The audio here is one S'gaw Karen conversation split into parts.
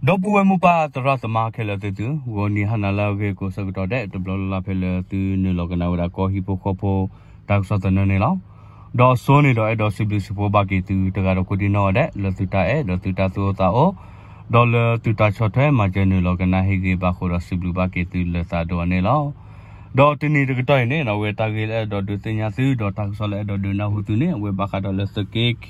ဒီပုၢ်ဝဲၢ်မိၢ်ပၢ်သရၣ်သမါခဲလၢာ်သ့ၣ်သု, ဂီၤနံၤဟါနၤလၢအဂ့ၤကိးဆၢကတီၢ်ဒဲး တဘျီလၢ်လၢ်ဖဲလၢသုနုာ်လီၤကနၣ်ဝဲဒၣ်ကီၢ်ဟံၣ်ဖိဃီဖိတၢ်ကစီၣ်သနၢၣ်န့ၣ်လီၤ. ဒီးအစိန့ၣ်ဒီးအဲၣ်ဒိးစံးဘျုးစံးဖှိၣ်ဘၣ်က့ၤသုတဂၤဒီးကိးဒံနီၢ်ဂၤဒဲး လၢသုတၢ်အဲၣ်ဒီးသုတၢ်သူၣ်အိၣ်သးအိၣ်, ဒီးလၢသုတၢ်ဆီၣ်ထွဲမၤစၢၤနုာ်လီၤကနၣ်ဟ့ၣ်ဂ့ၤဘၣ်ဃိဒီးစံးဘျုးဘၣ်က့ၤသုလၢသးဒိၣ်အန့ၣ်လီၤ. ဒီးတနံၤတကတီၢ်အံၤန့ၣ် အဝဲတၢ်ဂ့ၢ်လၢအဲၣ်ဒိးဒုးသ့ၣ်ညါသု ဒီးတၢ်ကစီၣ်လၢအဲၣ်ဒိးဒုးနၢ်ဟူသုန့ၣ် အဝဲဘၣ်ဃးဒီးလၢသုးက့ခံ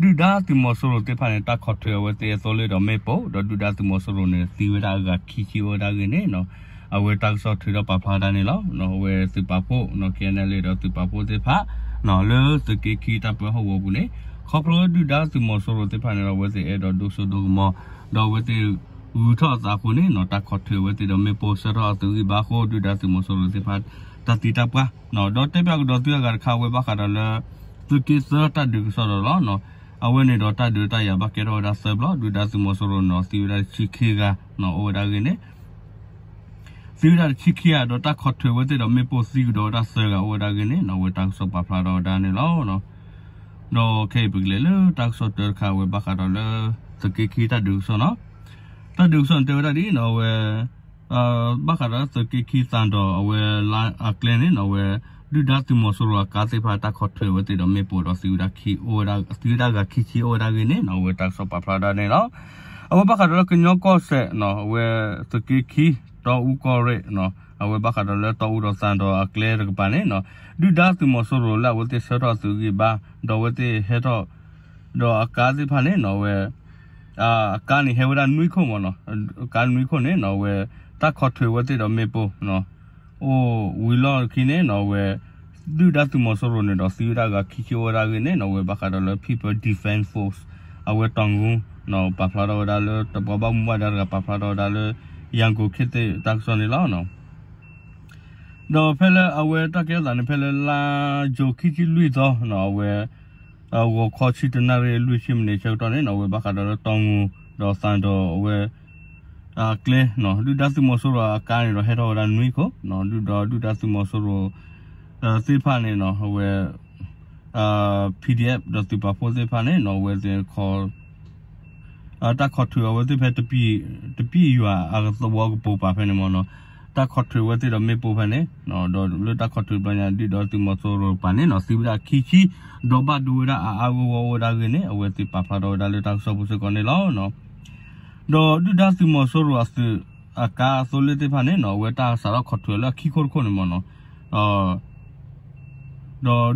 ဒုၣ်ဒါသုးမီၤစိရိၤသ့ၣ်တဖၣ်န့ၣ် တၢ်ခိးထွဲအဝဲသ့ၣ်အသိလ့ၣ်ဒီးမ့ၣ်ပိၢ် ဒီးဒုၣ်ဒါသုးမီၤစိရိၤန့ၣ် သံဝဲဒၣ်အဂၤခံဆံအိၣ်ဝဲဒၣ်အဂ့ၢ်န့ၣ် အဝဲတၢ်ကစီၣ်ထုးထီၣ်ပာ်ဖျါဝဲဒၣ်န့ၣ်လီၤ. အဝဲသုးပာ်ဖှိၣ် ခဲအံၤန့ၣ်လၢဒီးသုးပာ်ဖှိၣ်သ့ၣ်တဖၣ် လၢသုးက့ခံတၢ်ပၢဟီၣ်ကဝီၤပူၤန့ၣ် ခီဖျိဒုၣ်ဒါသုးမီၤစိရိၤသ့ၣ်တဖၣ်န့ၣ်ဒီး အဝဲသ့ၣ်အဲၣ်ဒိးဒိၣ်စိဒိၣ်ကမီၤ ဒီးအဝဲသ့ၣ်ဂုၤထီၣ်အသးအဃိန့ၣ် တၢ်ခိးထွဲအဝဲသ့ၣ်ဒီးမ့ၣ်ပိၢ်ဆှၢထီၣ်အသုးဂံၢ်ဘါအဃိ ဒုၣ်ဒါသုးမီၤစိရိၤသ့ၣ်တဖၣ် တၢ်သံတၢ်ပှၢ် ဒီးတဲပၠးကဒီးသုအဂၤတခါ အဝဲဘၣ်ဃးဒီးလၢ သုးက့သၢတၢ်ဒုးကစီၣ်ဒီးလီၤ. အဝဲန့ၣ်ဒီးတၢ်ဒုးတၢ်ယၤဘၣ်ကဲထီၣ်ဝဲဒၣ်သၢဘျီ ဒုၣ်ဒါသုးမီၤစိရိၤန့ၣ်ဒီးသံဝဲဒၣ်တဆံခံဂၤ အိၣ်ဝဲဒၣ်အဂ့ၢ်န့ၣ် သံဝဲဒၣ်တဆံခံဂၤ ဒီးတၢ်ခိးထွဲဝဲသ့ၣ်ဒီးမ့ၣ်ပိၢ်သံကဒီးဝဲဒၣ်သၢဂၤအိၣ်ဝဲဒၣ်အဂ့ၢ်န့ၣ် အဝဲတၢ်ကစီၣ်ပာ်ဖျါထီၣ်ဝဲဒၣ်န့ၣ်လီၤ. ဒီးခဲအံၤပကလဲၤလၢတၢ်ကစီၣ်တၢတခါ အဝဲဘၣ်ဃးဒီးလၢ သုးက့ခံတၢ်ဒုးကစီၣ်န့ၣ် တၢ်ဒုးကစီၣ်န့ၣ်တဲဝဲဒၣ်ဒ်အံၤန့ၣ် အဝဲ ဘၣ်ဃးဒီးသုးက့ခံသံဒီးအဝဲလၢအကျဲန့ၣ် အဝဲ ဒုၣ်ဒါသုးမီၤစိရိၤအကါသ့ၣ်တဖၣ်တၢ်ခိးထွဲဝဲသ့ၣ်ဒီးမ့ၣ်ပိၢ်ဒီးသံဝဲဒၣ်ခံ သံဝဲဒၣ်အဂၤခံဆံအိၣ်ဝဲဒၣ်အဂ့ၢ်န့ၣ် အဝဲတၢ်ကစီၣ်ပာ်ဖျါဒၣ်န့ၣ်လီၤ. အဝဲဘၣ်ဃးဒီးလၢကညီကီၢ်စဲၣ် အဝဲသုးက့ခံ တီအူကီၢ်ရ့ၣ် အဝဲဘၣ်ဃးဒီးလၢတီအူဒီးသံဒီးအကျဲတကပၤန့ၣ် ဒုၣ်ဒါသုးမီၤစိရိၤလၢအဝဲသ့ၣ်ဆှၢထီၣ်အသုးဂံၢ်ဘါ ဒီးအဝဲသ့ၣ်ဟဲထီၣ် ဒီးအကါသ့ၣ်တဖၣ်န့ၣ် အဝဲ အကါန့ၣ်ဟဲဝဲဒၣ်နွံခိၣ်မ့ၢ်နီၤ, အကါနွံခိၣ်န့ၣ် အဝဲ တၢ်ခိးထွဲဝဲသ့ၣ်ဒီးမ့ၣ်ပိၢ် အိၣ်ဝံၤလီၢ်ခံန့ၣ် အဝဲ ဒုၣ်ဒါသုးမီၤစိရိၤန့ၣ်ဒီးသံဝဲဒၣ်အဂၤခံဆံအိၣ်ဝဲဒၣ်အဂ့ၢ်န့ၣ် အဝဲဘၣ်ဃးဒီးလၢ People Defense Force အဝဲတီနူ ပာ်ဖျါထီၣ်ဝဲဒၣ်လၢ တပှၤဘၣ်မူဘၣ်ဒါတဂၤပာ်ဖျါထီၣ်ဝဲဒၣ်လၢ ယၤကိၤခ့သ့ၣ်တၢ်ကစီၣ်န့ၣ်လီၤ. ဒီးဖဲလၢအဝဲတၢ်ကဲထီၣ်သးန့ၣ် ဖဲလၢလါယိၤခံဆံလွံၢ်သီ အဝဲ ဂီၤခီဆံတနၣ်ရံၣ်လွံၢ်ဆံမံးနံးဆၢကတီၢ်န့ၣ် အဝဲဘၣ်ဃးဒီးလၢတီနူ ဒီးသံဒီးအဝဲ အကျဲ ဒုၣ်ဒါသုးမီၤစိရိၤအကါန့ၣ်ဒီးဟဲထီၣ်ဝဲဒၣ်နွံခိၣ် ဒုၣ်ဒါ ဒုၣ်ဒါသုးမီၤစိရိၤ သ့ၣ်တဖၣ်န့ၣ် အဝဲ PDF ဒီးသုးပာ်ဖှိၣ်သ့ၣ်တဖၣ်န့ၣ် အဝဲသ့ၣ် တၢ်ခိးထွဲအဝဲသ့ၣ်ဖဲ တပံၣ်ယွၤအသဝီကပိာ်ပၤဖဲန့ၣ်မ့ၢ်နီၤ, တၢ်ခိးထွဲဝဲသ့ၣ်ဒီးမ့ၣ်ပိၢ်ဖဲန့ၣ်, ဒီးလၢတၢ်ခိးထွဲဘျီညါ ဒုၣ်ဒါသုးမီၤစိရိၤတကပၤန့ၣ်နီၤ သံဝဲဒၣ်ခံဆံ, ဒီးဘၣ်ဒိဝဲဒၣ်အါအါဂီၢ်ဂီၢ်အိၣ်ဝဲဒၣ်အဂ့ၢ်န့ၣ် အဝဲသ့ၣ်ပာ်ဖျါထီၣ်ဝဲဒၣ်လၢတၢ်ကစီၣ်ပူၤစ့ၢ်ကီးန့ၣ်လီၤ. ဒီးဒုၣ်ဒါသုးမီၤစိရိၤအသုးအကါအသိလ့ၣ်သ့ၣ်တဖၣ်န့ၣ်နီၤ အဝဲတၢ်စးထီၣ်ခိးထွဲလၢအခံခိၣ်တခိၣ်န့ၣ်မ့ၢ်နီၤ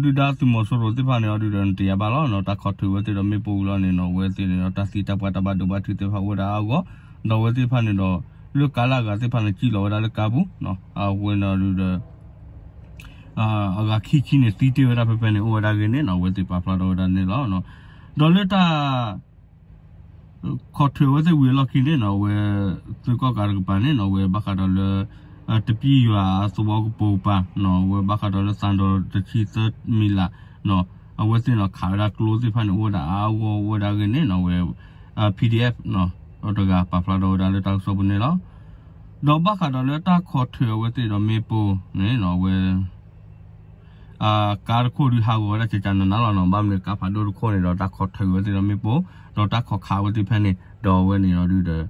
ဒီးဒုၣ်ဒါသုးမီၤစိရိၤသ့ၣ်တဖၣ်န့ၣ် အီၤဒုးဒီးနတယာ်ဘၣ်လီၤနီၤ, တၢ်ခိးထွဲဝဲသ့ၣ်ဒီးမ့ၣ်ပိၢ်ဝံၤလီၤန့ၣ်နီၤ အဝဲသ့ၣ်န့ၣ်ဒီး တၢ်သံတၢ်ပှၢ်တၢ်ဘၣ်ဒိဘၣ်ထံးသ့ၣ်တဖၣ်အိၣ်ဝဲဒၣ်အါဂီၢ်, ဒီးအဝဲသ့ၣ်တဖၣ်န့ၣ်ဒီး လၢကါလၢအဂၤသ့ၣ်တဖၣ်န့ၣ် စံၣ်လီၤဝဲဒၣ်လၢကါပူၤ, အဝဲန့ၣ်အီၤဒုးဒီး အဂၤခံဆံန့ၣ် သံတ့ၢ်ဝဲဒၣ်ဖဲဖဲန့ၣ် အိၣ်ဝဲဒၣ်အဂ့ၢ်န့ၣ်နီၤ အဝဲသ့ၣ်ပာ်ဖျါထီၣ်ဝဲဒၣ်န့ၣ်လီၤ. ဒီးလၢတၢ် ခိးထွဲဝဲသ့ၣ်ဝံၤအလီၢ်ခံန့ၣ်နီၤ အဝဲ သုးကီၣ်ကးတကပၤန့ၣ်နီၤ အဝဲဘၣ်ဃးဒီးလၢ တပံၣ်ယွၤအသဝီကပိာ်ကပၤနီၤ အဝဲဘၣ်ဃးဒီးလၢသံဒီးတဆံသၢမံၤလးနီၤ အဝဲသ့ၣ်နီၤ ခးဝဲဒၣ်ကျိသ့ၣ်တဖၣ်န့ၣ် အိၣ်ဝဲဒၣ်အါအါဂီၢ်ဂီၢ်အိၣ်ဝဲဒၣ်အဂ့ၢ်န့ၣ်နီၤ အဝဲ PDF နီၤ တဂၤပာ်ဖျါထီၣ်ဝဲဒၣ်လၢတၢ်ကစီၣ်ပူၤန့ၣ်လီၤ. ဒီးဘၣ်ဃးဒီးလၢတၢ်ခိးထွဲအဝဲသ့ၣ်ဒီးမ့ၣ်ပိၢ်န့ၣ်နီၤ အဝဲ ကါတခိၣ်ဒုးဟးဂီၤဝဲဒၣ်ကကနးနးလီၤနီၤ, ဘၣ်မနုၤကါဖးဒိၣ်တခိၣ်န့ၣ်ဒီး တၢ်ခိးထွဲဝဲသ့ၣ်ဒီးမ့ၣ်ပိၢ် ဒီးတၢ်ခိးခးဝဲသ့ၣ်ဖဲန့ၣ် ဒီးအဝဲန့ၣ်ဒီးဒုးဒီး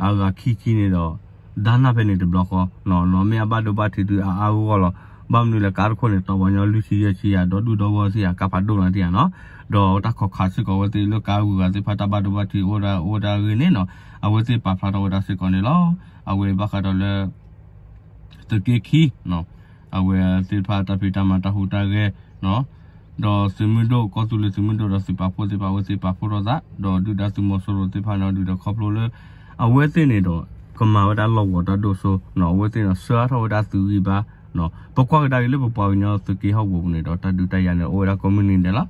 အဂၤခံဆံန့ၣ်ဒီး ဒါနၢ်ဖဲန့ၣ်တဘျီဃီနီၤ မ့ၢ်အဘၣ်ဒိဘၣ်ထံးဒုးအါအါဂီၢ်ဂီၢ်လီၤ. ဘၣ်မနုၤလဲၣ် ကါတခိၣ်န့ၣ် တီၤပှၤညီလွံၢ်ဆံယဲၢ်ဆံယၤ ဒီးဒူၣ်ဒီဂီၢ်သ့ၣ်ယၤ ကါဖးဒိၣ်လီၤသ့ၣ်ယၤနီၤ ဒီးတၢ်ခိးခးစ့ၢ်ကီးဝဲသ့ၣ်လၢကါဂုၤဂၤသ့ၣ်တဖၣ် တၢ်ဘၣ်ဒိဘၣ်ထံးအိၣ်ဝဲဒၣ်အဂ့ၢ်န့ၣ်နီၤ အဝဲသ့ၣ်ပာ်ဖျါထီၣ်ဝဲဒၣ်စ့ၢ်ကီးန့ၣ်လီၤ. အဝဲဘၣ်ဃးဒီးလၢ သုးက့ခံ အဝဲသ့ၣ်တဖၣ်တၢ်ဖံးတၢ်မၤတၢ်ဟူးတၢ်ဂဲၤ ဒီးသုးမုၢ်ဒိၣ် ကီၢ်သူလ့ၤသုးမုၢ်ဒိၣ်ဒီးသုးပာ်ဖှိၣ်သ့ၣ်တဖၣ် အဝဲသ့ၣ်ပာ်ဖှိၣ်ထီၣ်သး ဒီးဒုၣ်ဒါသုးမီၤစိရိၤသ့ၣ်တဖၣ်န့ၣ် အီၤဒုးဒီးခီဖျိလၢ အဝဲသ့ၣ်န့ၣ်ဒီး ကမၤဝဲဒၣ်လီၢ်ကဝီၤတၢ်ဒိၣ်စိနီၤ အဝဲသ့ၣ်န့ၣ် ဆှၢအါထီၣ်ဝဲဒၣ်သုးဂံၢ်ဘါ ပကွၢ်ကဒါက့ၤလၢပပှၤကညီသုးက့ဟီၣ်ကဝီၤပူၤန့ၣ်ဒီး တၢ်ဒုးတၢ်ယၤန့ၣ် အိၣ်ဝဲဒၣ်ကိးမုၢ်နံၤဒဲးလီၤ.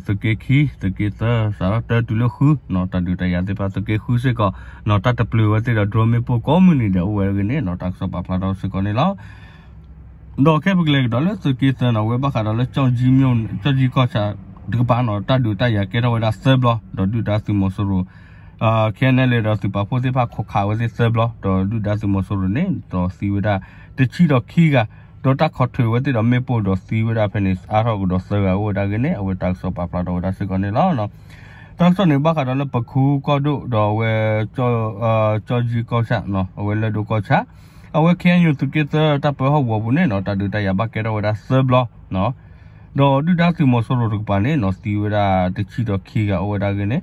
သုးက့ခံ သုးက့သၢ စးထီၣ်တၢတုၤလၢဃုနီၤ တၢ်ဒုးတၢ်ယၤသ့ၣ်တဖၣ် သုးက့ဃုစ့ၢ်ကီးနီၤ တၢ်တပျုာ်ဝဲသ့ၣ်ဒီး drone မ့ၣ်ပိၢ်ကိးမုၢ်နံၤဒဲး အိၣ်ဝဲအဂ့ၢ်န့ၣ်နီၤ တၢ်ကစီၣ်ပာ်ဖျါထီၣ်စ့ၢ်ကီးန့ၣ်လီၤ. ဒီးခဲပကလဲၤကဒီးလၢသုးက့သၢနီၤ အဝဲဘၣ်ဃးဒီးလၢ ကၠီၣ်ကၠံ ကၠီၣ်ကၠံကီၢ်ဆၣ်တကပၤနီၤ တၢ်ဒုးတၢ်ယၤကဲထီၣ်ဝဲဒၣ်သၢဘျီ ဒီးဒုၣ်ဒါသုးမီၤစိရိၤ ခဲအံၤန့ၣ်လၢဒီးသုးပာ်ဖှိၣ်သ့ၣ်တဖၣ်ခိးခးဝဲသ့ၣ်သၢဘျီ ဒီးဒုၣ်ဒါသုးမီၤစိရိၤန့ၣ် ဒီးသံဝဲဒၣ်တဆံဒီးခံဂၤ ဒီးတၢ်ခိးထွဲဝဲသ့ၣ်ဒီးမ့ၣ်ပိၢ်ဒီးသံဝဲဒၣ်ဖဲန့ၣ် အါထီၣ်ကဒီးသၢဂၤအိၣ်ဝဲဒၣ်အဂ့ၢ်န့ၣ် အဝဲတၢ်ကစီၣ်ပာ်ဖျါထီၣ်ဝဲဒၣ်စ့ၢ်ကီးန့ၣ်လီၤ. တၢ်ကစီၣ်န့ၣ် ဘၣ်ဃးဒီးလၢပခူကီၢ်ဒိၣ် ဒီးအဝဲ ကၠီကၠံကီၢ်ဆၣ် အဝဲလၢၢ်ဒိၣ်ကီၢ်ဆၣ် အဝဲ ခ့ၣ်အဲၣ်ယူၣ် သုးက့သၢတၢ်ပၢဟီၣ်ကဝီၤပူၤန့ၣ်နီၤ တၢ်ဒုးတၢ်ယၤဘၣ်ကဲထီၣ်ဝဲဒၣ်သၢဘျီ ဒီးဒုၣ်ဒါသုးမီၤစိရိၤတကပၤန့ၣ်နီၤ သံဝဲဒၣ်တဆံဒီးခံဂၤအိၣ်ဝဲဒၣ်အဂ့ၢ်န့ၣ်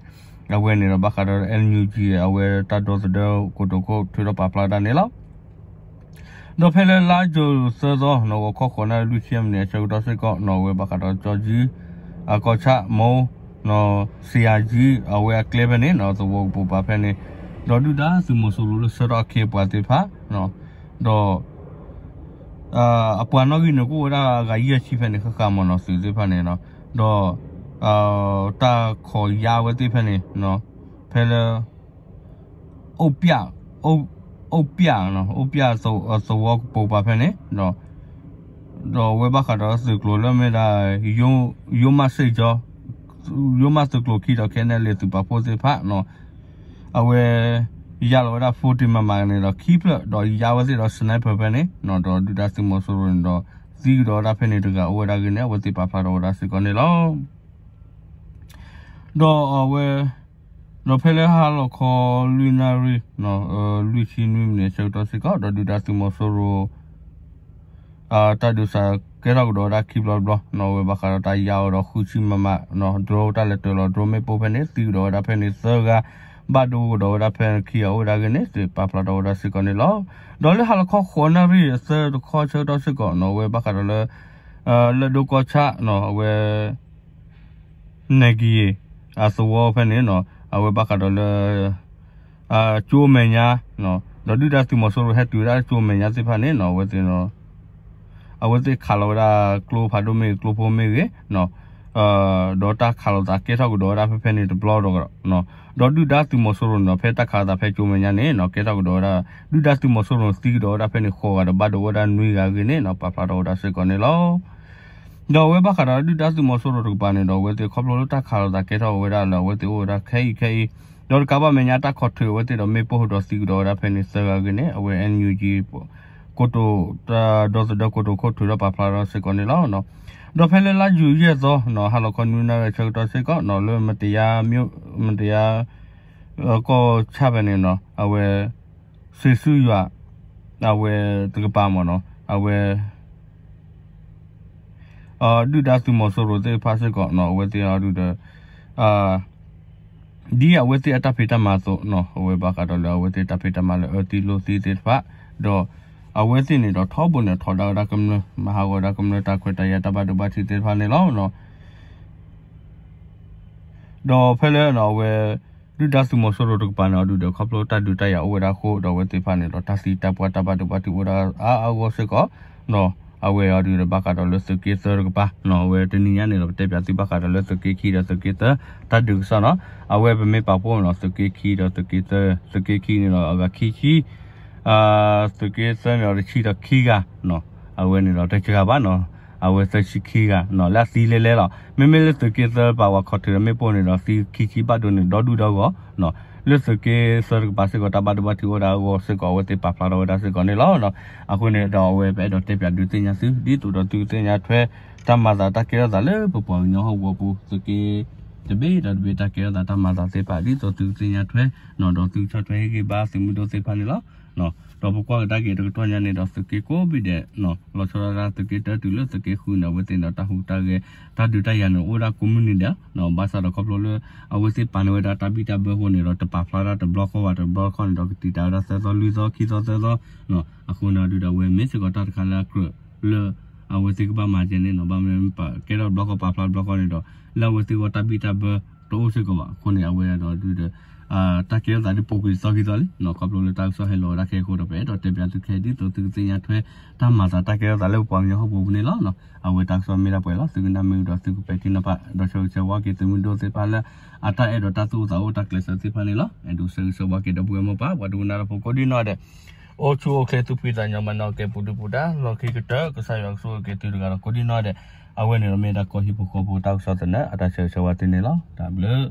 အဝဲန့ၣ်ဒီးဘၣ်ဃးဒီး NUG အဝဲတၢ်ဒီသဒၢကိတိာ်ခိၣ်ထုးထီၣ်ပာ်ဖျါတၢ်န့ၣ်လီၤ. ဒီးဖဲလၢလါယူၤသၢသီနီၤ ဂီၤခီဃိးနၣ်ရံၣ်လွံၢ်ဆံမံးနံးအဆၢကတီၢ်စ့ၢ်ကီးနီၤ အဝဲဘၣ်ဃးဒီးကၠီကၠံ အကီၢ်ဆၣ်မိၢ် စံယၤကၠံ အဝဲအကျဲဖဲန့ၣ်နီၤ သဝီကပိာ်ပၤဖဲန့ၣ် ဒီးဒုၣ်ဒါသုးမီၤစိရိၤလၢဆှၢထီၣ်အခ့အပှၤသ့ၣ်တဖၣ် ဒီး အပှၤနီၣ်ဂံၢ်န့ၣ်ကအိၣ်ဝဲဒၣ်ဂၤယဲၢ်ဆံဖဲန့ၣ် ဃၣ်ဃၣ်မ့ၢ်နီၤ သုးသ့ၣ်တဖၣ်န့ၣ်နီၤ ဒီး တၢ်ခိးယါဝဲသ့ၣ်ဖဲန့ၣ် ဖဲလၢ အိၣ်ပျၢ် အိၣ်ပျၢ် အိၣ်ပျၢ်သဝီကပိာ်ပၤဖဲန့ၣ် ဒီးအဝဲဘၣ်ဃးဒီးသုးကျိၤလၢမ့ၢ်ဒၣ် ယိမၢ်စ့ၣ်ကၠီ ယိမၢ်သုးကျိၤခံဒီး ခဲန့ၣ်လံ သုးပာ်ဖှိၣ်သ့ၣ်တဖၣ် အဝဲ ယါလီၤဝဲဒၣ် forty မမန့ၣ်ဒီးခံဖျၢၣ် ဒီးယါဝဲသ့ၣ်ဒီး sniper ဖဲန့ၣ် ဒီးဒုၣ်ဒါသုးမီၤစိရိၤန့ၣ်ဒီး သံကဒီးဝဲဒၣ်ဖဲန့ၣ်တဂၤအိၣ်ဝဲဒၣ်အဂ့ၢ်န့ၣ် အဝဲသ့ၣ်ပာ်ဖျါထီၣ်ဝဲဒၣ်စ့ၢ်ကီးန့ၣ်လီၤ. ဒီးအဝဲ ဒီးဖဲလၢဟါလီၤခီလွံၢ်နၣ်ရံၣ် လွံၢ်ဆံနွံမံးနံးအဆၢကတီၢ်စ့ၢ်ကီး ဒီးဒုၣ်ဒါသုးမီၤစိရိၤ တၢ်ဒုးစးကဲထီၣ်ကဒီးဝဲဒၣ်ခံဘျီတဘျီ အဝဲဘၣ်ဃးဒီးတၢ်ယါအီၤဒီးဃုဆံမမ drone တၢ်လဲၤတၢၤလီၤ drone မ့ၣ်ပိၢ်ဖဲန့ၣ် သံကဒီးဝဲဒၣ်ဖဲန့ၣ်သၢဂၤ ဘၣ်ဒိကဒီးဝဲဒၣ်ဖဲခံဂၤအိၣ်ဝဲဒၣ်အဂ့ၢ်န့ၣ် သ့ၣ်ပာ်ဖျါထီၣ်ဝဲဒၣ်စ့ၢ်ကီးန့ၣ်လီၤ. ဒီးလၢဟါလီၤခီဃိးနၣ်ရံၣ်အဆၢတခီဆၢကတီၢ်စ့ၢ်ကီးနီၤ အဝဲဘၣ်ဃးဒီးလၢ လၢၢ်ဒိၣ်ကီၢ်ဆၣ်နီၤ အဝဲ နဲၣ်ကယံၤ အသဝီဖဲန့ၣ်နီၤ အဝဲဘၣ်ဃးဒီးလၢ ကၠိမဲာ်ညါ ဒီးဒုၣ်ဒါသုးမီၤစိရိၤဟဲတုၤဝဲဒၣ်ကၠိမဲာ်ညါသ့ၣ်တဖၣ်န့ၣ်နီၤ အဝဲသ့ၣ် အဝဲသ့ၣ်ခးလီၤဝဲဒၣ်ကျိဖးဒိၣ်မ့ၢ်ဂ့ၤ ကျိဖိမ့ၢ်ဂ့ၤ ဒီးတၢ်ခးလိာ်သးကဲထီၣ်ကဒီးဝဲဒၣ်ဖဲဖဲန့ၣ်တဘျီဒီး ဒီးဒုၣ်ဒါသုးမီၤစိရိၤန့ၣ်ဒီး ဖဲတၢ်ခးလိာ်သးဖဲကၠိမဲာ်ညါန့ၣ်နီၤ ကဲထီၣ်ကဒီးဝဲဒၣ် ဒုၣ်ဒါသုးမီၤစိရိၤသံကဒီးဝဲဒၣ်ဖဲန့ၣ်ဃိးဂၤဒီးဘၣ်ဒိဝဲဒၣ်နွံဂၤအဂ့ၢ်န့ၣ်နီၤ ပာ်ဖျါထီၣ်ဝဲဒၣ်စ့ၢ်ကီးန့ၣ်လီၤ. ဒီးအဝဲဘၣ်ဃးဒီးဒုၣ်ဒါသုးမီၤစိရိၤတကပၤန့ၣ်ဒီး အဝဲသ့ၣ်ခီဖျိလၢတၢ်ခးလိာ်သးကဲထီၣ်ဝဲဒၣ်လၢအဝဲသ့ၣ်အိၣ်ဝဲဒၣ်ခဲအံၤခဲအံၤ ဒီးတကးဘၣ်မဲာ်ညါတၢ်ခိးထုးအဝဲသ့ၣ်ဒီးမ့ၣ်ပိၢ်ဒီးသံကဒီးဝဲဒၣ်ဖဲန့ၣ်သၢဂၤအဂ့ၢ်န့ၣ် အဝဲ NUG ကိတိာ် ဒီသဒၢကိတိာ်ခိၣ်ထုးထီၣ်ပာ်ဖျါထီၣ်စ့ၢ်ကီးန့ၣ်လီၤ. ဒီးဖဲလၢလါယူၤယဲၢ်သီနီၤ ဟါလီၤခီနွံနၣ်ရံၣ်အဆၢကတီၢ်စ့ၢ်ကီးနီၤ လၢ မတယါ ကီၢ်ဆၣ်ဖဲန့ၣ်နီၤ အဝဲ စံးဆူယွၤ အဝဲတကပၤမ့ၢ်နီၤ အဝဲ ဒုၣ်ဒါသုးမီၤစိရိၤသ့ၣ်တဖၣ်စ့ၢ်ကီးနီၤ အဝဲသ့ၣ်အီၤဒုးဒီး ဒ်အဝဲသ့ၣ်အတၢ်ဖံးတၢ်မၤအသိးနီၤ အဝဲဘၣ်ဃးဒီးလၢအဝဲသ့ၣ်တၢ်ဖံးတၢ်မၤလၢအၢသံလိာ်သံသ့ၣ်တဖၣ် ဒီးအဝဲသ့ၣ်န့ၣ်ဒီးထီဘိန့ၣ်ထီဒါဝဲဒၣ်ကမျၢၢ် မၤဟးဂီၤဝဲဒၣ်ကမျၢၢ်တၢ်ခွဲးတၢ်ယာ်တၢ်ဘၣ်ဒိဘၣ်ထံးသ့ၣ်တဖၣ်န့ၣ်လီၤ. ဒီးဖဲလၢအဝဲ ဒုၣ်ဒါသုးမီၤစိရိၤတကပၤန့ၣ် အီၤဒုးဒီးခီဖျိတၢ်ဒုးတၢ်ယၤအိၣ်ဝဲဒၣ်အဃိ ဒီးအဝဲသ့ၣ်တဖၣ်န့ၣ်ဒီး တၢ်သံတၢ်ပှၢ်တၢ်ဘၣ်ဒိဘၣ်ထံးအိၣ်ဝဲဒၣ်အါအါဂီၢ်စ့ၢ်ကီး အဝဲအီၤဒုးဒီးဘၣ်ဃးဒီးလၢသုးက့သၢတကပၤ အဝဲတနံၤညါန့ၣ်ဒီး ပတဲပၠးသုဘၣ်ဃးဒီးလၢသုးက့ခံဒီးသုးက့သၢ တၢ်ဒုးကစီၣ်နီၤ အဝဲပမ့ၢ်ပာ်ဖှိၣ်နီၤ သုးက့ခံဒီးသုးက့သၢ သုးက့ခံန့ၣ်ဒီးအဂၤခံဆံ သုးက့သၢန့ၣ်ဒီးတဆံဒီးခံဂၤ အဝဲန့ၣ်ဒီးတစှၤဘၣ်နီၤ အဝဲသၢဆံခံဂၤနီၤ လၢအသံလဲလဲလီၤ. မ့မ့ၢ်လၢသုးက့သၢပာ်ဝဲခိးထုးဒီးမ့ၣ်ပိၢ်န့ၣ်ဒီး သံခံဆံဘၣ်ဒိန့ၣ် ဒီဒူၣ်ဒီဂီၢ် လၢသုးက့သၢတကပၤစ့ၢ်ကီး တၢ်ဘၣ်ဒိဘၣ်ထံးအိၣ်ဒၣ်အဂီၢ်စ့ၢ်ကီး အဝဲသ့ၣ်ပာ်ဖျါထီၣ်ဝဲဒၣ်စ့ၢ်ကီးန့ၣ်လီၤ. အဃိန့ၣ်ဒီးအဝဲပအဲၣ်ဒိးတဲပၠးဒုးသ့ၣ်ညါသု ဒ်သိးဒီးသုကသ့ၣ်ညါထွဲ တၢ်မၤသးတၢ်ကဲထီၣ်သးလၢပပှၤကညီဟီၣ်ကဝီၤပူၤ သုးက့ တဘ့ၣ်ဒီးတဘ့ၣ်တၢ်ကဲထီၣ်သးတၢ်မၤသးသ့ၣ်တဖၣ် ဒ်သိးသုကသ့ၣ်ညါထွဲ ဒီးသုကဆီၣ်ထွဲဟ့ၣ်ဂံၢ်ဘါသုးမုၢ်ဒိၣ်သ့ၣ်တဖၣ်န့ၣ်လီၤ. ဒီးပကွၢ်ကဒါက့ၤတကတီၢ်ညါန့ၣ်ဒီး သုးက့ကိးဘ့ၣ်ဒဲး လီၤဆီဒၣ်တၢ်သုးက့တၢတုၤလၢသုးက့ဃုန့ၣ် အဝဲသ့ၣ်န့ၣ်ဒီးတၢ်ဟူးတၢ်ဂဲၤ တၢ်ဒုးတၢ်ယၤန့ၣ် အိၣ်ဒၣ်ကိးမုၢ်နံၤဒဲး ဘၣ်ဆၣ်ဒီးခီဖျိလၢ အဝဲသ့ၣ်ပာ်န့ၢ်ဝဲဒၣ်တၢ်ဘံၣ်တၢ်ဘၢအဃိန့ၣ်ဒီး တပာ်ဖျါဒၣ်တဘျီဃီဘၣ် တဘျီဃီန့ၣ်ဒီး ကတံာ်တာ်ဝဲဒၣ်သၢသီလွံၢ်သီခံသီသၢသီ အဃိန့ၣ်ဒုးဒီးအဝဲမ့ၢ်စ့ၢ်ကီးတၢ်တခါလၢအကြၢးလၢ အဝဲသ့ၣ်ကဘၣ်မၤကဲန့ၣ်နီၤ ဘၣ်မနုၤကဲထီၣ်တဘျီဃီပာ်ဖျါတဘျီဃီန့ၣ်ဒီး လၢအဝဲသ့ၣ်ဂီၢ်တၢ်ဘံၣ်တၢ်ဘၢတအိၣ်စ့ၢ်ကီးဘၣ် အဃိန့ၣ် အဝဲဒၣ်ဒီးဒုးဒီး တၢ်ကဲထီၣ်သးဒ်ပိာ်ကွံာ်သီခံသီလံ ခီဖျိလၢတၢ်ကစီၣ်ဟဲလီၤဝဲဒၣ်ခဲအံၤအဃိဒီး ပအဲၣ်ဒိးတဲပၠးသုခဲအံၤ ဒ်သိးသုကသ့ၣ်ညါထွဲ တၢ်မၤသးတၢ်ကဲထီၣ်သးလၢပပှၤကညီဟီၣ်ကဝီၤပူၤန့ၣ်လီၤ. အဝဲတၢ်ကစီၣ်မ့ၢ်ဒၣ်ပှဲၤလီၤ သုကနၣ်မ့ၢ်ဒီးသုကပဲာ်ထံနီၤဖး ဒီးဆၢဂ့ၤဆၢဝါက့ၤသုးမုၢ်ဒိၣ်သ့ၣ်တဖၣ်လၢ အတၢ်အဲၣ်ဒိးတၢ်သူၣ်အိၣ်သးအိၣ်တၢ်ကျဲးစၢးသ့ၣ်တဖၣ်န့ၣ်လီၤ. အဲၣ်ဒိးဆၢဂ့ၤဆၢဝါက့ၤဒီပုၢ်ဝဲၢ်မိၢ်ပၢ် ပှၤဒိကနၣ်တၢ်ဖိကိးဒံနီၢ်ဒဲး အိၣ်ဆူၣ်အိၣ်ချ့သူၣ်ဖှံသးညီ မၤနၢၤက့ၤပူၤဒုၣ်ပူၤဒါ လီၢ်ခံကတၢၢ် ကစၢ်ယွၤကဆိၣ်ဂ့ၤက့ၤသုတဂၤဒီးကိးဒံနီၢ်ဒဲး အဝဲန့ၣ်ဒီးမ့ၢ်ဒၣ်ကီၢ်ဟံၣ်ဖိဃီဖိတၢ်ကစီၣ်သနၢၣ် အတၢ်ဆၢဂ့ၤဆၢဝါသုန့ၣ်လီၤ. တၢ်ဘျုး